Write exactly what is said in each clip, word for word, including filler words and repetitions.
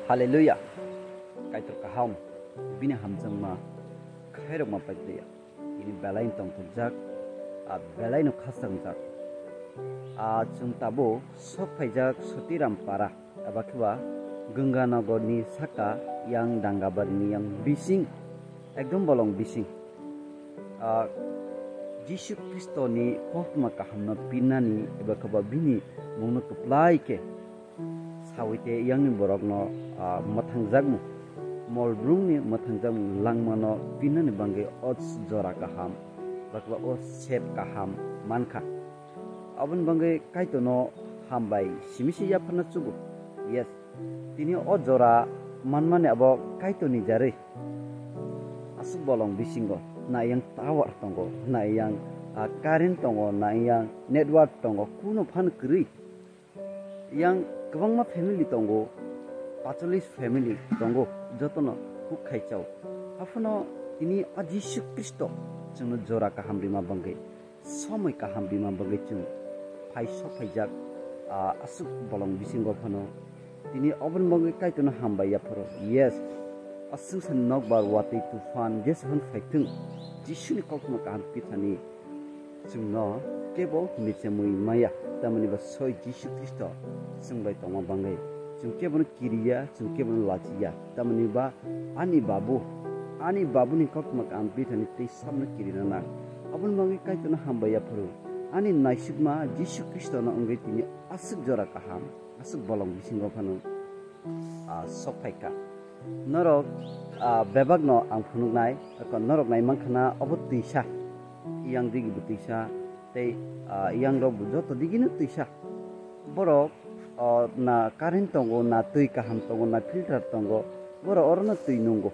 Hallelujah. Kaitor kaham, bini hamjakma khairokma paikliya. Ini belaino tongthokjak, a belaino khasangjak. A chwng tabuk sok phaijak Sotiram para, eba khe ba Ganganagorni saka yang Dangabarni yang bising, ekdom bolong bising. A Jisu Khristoni koktma kahamno pinani eba khe ba bini mungno kwplai khe sawi te yangni borokno, ah, mwthangjakmung, mol brumni mwthangjakmung langmano pinani bangwi o jora kaham, bakla o sep kaham mankha. Aboni bangwi Kaitorno hambai simi se yapharna chugo. Yes, tini o jora manmani abo Kaitorni jarwi. Aswk bolong bisingo na yang tower tongo, na yang, ah, current tongo, na yang network tongo, kuno phan kwrwi. Yang kwbangma family tongo, pacholis family tongo, jotono huk khai chao. Haphano tini a Jisu Khristo chwngno jora kaham rima bangwi, somoi kaham rima bangwi chwng phai sok phaijak, ah, aswk bolong bisingo phano tini oboni bangwi Kaitorno hambai yapharo. Yes, aswk san nokbar watwi tufan jesa han phaithwng, Jisuni koktma kaham pithani chwngno kebo michemwi maya, tamoni ba soi Jisu Khristo chwng bai tongma bangwi. Chwng kebono kiriya, chwng kebono lachiya, tamoni ba ani babu, ani babuni koktma kaham pithani tei samno kirina nang. Aboni bangwi Kaitorno hambai yapharo. Ani naisukma Jisu Khristono wngwi tini aswk jora kaham, aswk bolong bisingo phano ah, sok phaikha. Norok, ah, bebakno ang phunuknai, eko norok nai mankha na obo twisa, yang digi bo twisa, tei, ah, yang rok bo joto digino twisa. Borok, ah, na current tongo, na twi kaham tongo, na filter tongo, borok orono twi nungo.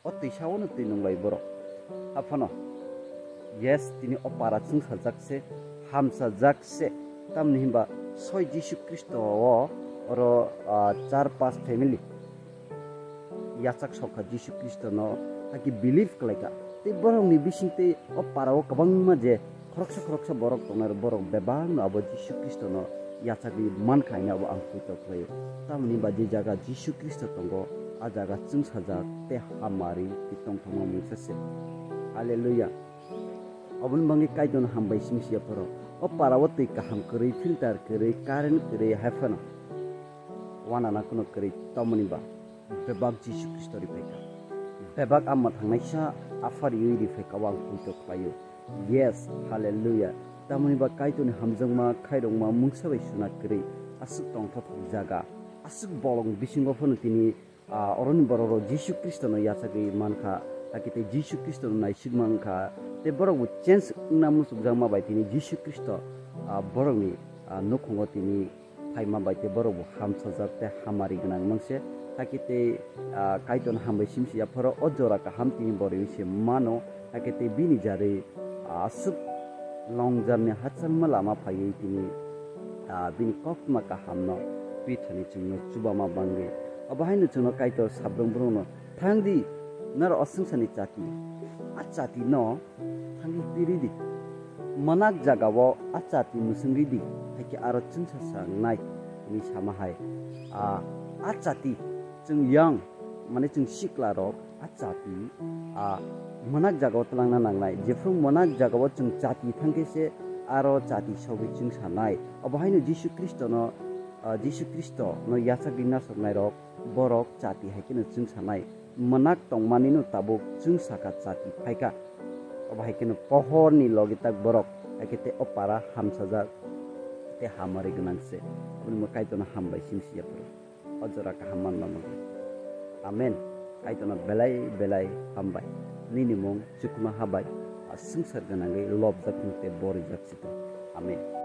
O twisa o no twi nung bai borok. Haphano, yes, tini o para chwngsajak se, hamsajak se. Tamni hinba soi Jisu Khristo o oro, ah, char pas family yachak sokha Jisu Khristo no haki believe khlaikha. Tei borok ni bising tei o para o kwbangma je khoroksa khoroksa borok tongnai, borok bebak no abo Jisu Khristo no yachagwi mankha hwnwi abo ang poito khlaio. Tamoni ba je jaga Jisu Khristo tongo, a jaga chwngsajak tei hamari tei tongthokma mungsa se. Hallelujah. Aboni bangwi Kaitorno hambai simi siya phoro. O para o twi kaham kwrwi, filter kwrwi, current kwrwi, hai phano wanana kuno kwrwi, tamoni ba bebak Jisu Khristo ri phaikha. Bebak a mwthangnaisa Apha riwi ri phaikha, o ang poito khlaio. Yes, hallelujah. Tamoni ba Kaitorni hamjakma khairokma mungsa bai suna kwrwi, aswk tongthok jaga, aswk bolong bisingo phano tini, ah, oroni borok rok Jisu Khristono yachagwi mankha, hakhe tei Jisu Khristono naisik mankha, tei borok bo change wngna muchukjakma bai tini Jisu Khristo, ah, borokni, ah, nukhungo tini phaima bai tei borok bo hamsajak tei hamari gwnang mangse. Hakhe tei, ah, Kaitorno hambai simi se yapharo o jora kaham tini bo rwi se mano. Hakhe tei bini jarwi, ah, aswk longjarni hachal ma lama phaiwi tini, ah, bini koktma kahamno pithani chwngno chubama bangwi. Obo haino chwngno Kaitor sabrang borokno, "Thang di, norok o swngcharni chati, a chati no thangwi piri di. Mwnak jagao a chati mwswngwi di, hakhe aro chwngsa sa wngnai," hwnwi sama hai. A, a chati chwng yang, mane chwng sikla rok a chati, a, mwnak jagao twlangna nangnai. Jephru mwnak jagao chwng chati thangkhe se aro chati sogwi chwngsa nai. Obo haino Jisu Khristono, a, Jisu Khristono yachagwi nasoknai rok borok chati hai kheno chwngsa nai. Mwnak tongmani no tabuk chwng saka chati phaikha. Obo hai kheno pohor ni logi tak borok, hakhe tei o para hamsajak tei hamari gwnang se. Aboni mo Kaitorno hambai simi siya phuru. O jora kaham manma mano. Amen. Kaitorno belai belai hambai. Nini mung chukma habai. A swngchar gwnangwi lobjak thung tei borijak si thung. Amen.